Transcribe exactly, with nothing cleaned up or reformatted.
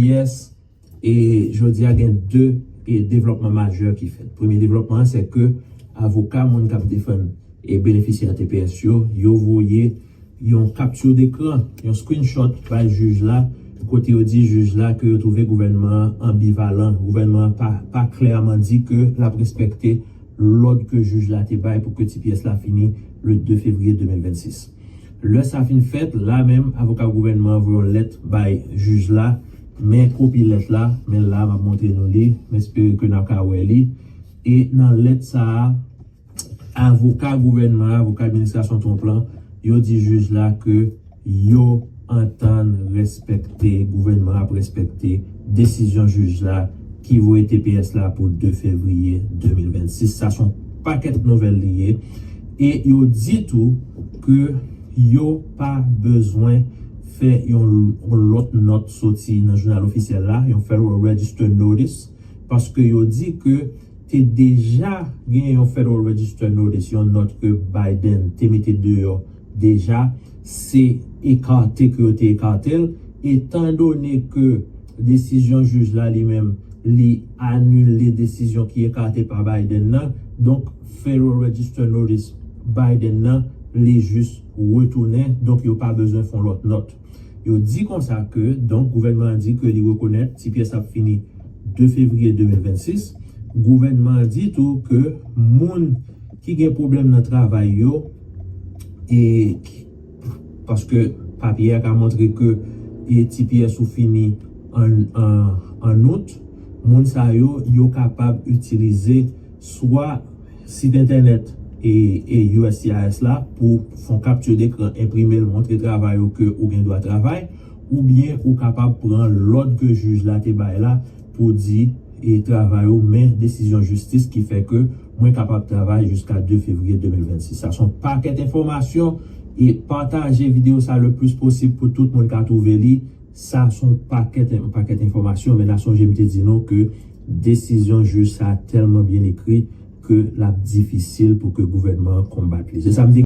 Yes, e jodi a gen de e devlòpman majè ki fèt. Premye devlòpman an, se ke avoka moun k ap defann e benefisyè T P S yo, yo voye yon capture d'écran, yon screenshot bay jij la, kote yo di jij la ke yo twouve gouvènman an anbivalan. Gouvènman an pa, pa klèman di ke l ap respekte lòd ke jij la te bay pou ke T P S la fini le de fevriye de mil vennsis. Lè sa fin fèt, la menm, avoka gouvènman an voye yon lèt bay jij la, men kopi lèt la, men la, m ap montre nou li, m espere ke n ap ka wè li. E nan lèt sa a, avoka gouvènman an, avoka administrasyon Trump lan, yo di jij la ke yo antann respekte, gouvènman ap respekte desizyon jij la ki voye T P S la pou de fevriye de mil vennsis. Sa se yon pakèt nouvèl li ye. E yo di tou ke yo pa bezwen fè yon, yon lòt nòt soti nan jounal ofisyèl la, yon Federal Register Notice, paske yo di ke te deja gen yon Federal Register Notice, yon nòt ke Biden te mete deyò deja, se ekate ke yo te ekate l, etandone ke desizyon jij la li menm, li anile desizyon ki ekate pa Biden nan. Donk, Federal Register Notice Biden nan, li jis retounen. Donk, yo pa bezwen fè yon lòt nòt. Yo di konsa ke, donk, gouvènman an di ke li rekonèt T P S ap fini de fevriye de mil vennsis. Gouvènman an di tou ke moun ki gen pwoblèm nan travay yo, e ki, paske papye a ka montre ke e T P S ou fini an, an, an out, moun sa yo, yo kapab itilize swa sit entènèt e, e U S C I S la pou fè yon capture d'écran, enprime l, montre travay ou ke ou gen dwa travay, oubyen ou kapab pran lòd ke jij la te bay la pou di e travay ou, men desizyon jistis ki fè ke mwen kapab travay jiska de fevriye de mil vennsis. Sa se yon pakèt enfòmasyon e pataje videyo sa le plis posib pou tout moun ka twouve li. Sa se yon pakèt, yon pakèt enfòmasyon, men n a sonje m te di nou ke desizyon jij sa tèlman byen ekri ke l ap difisil pou ke gouvènman an konbat li. Se sa m te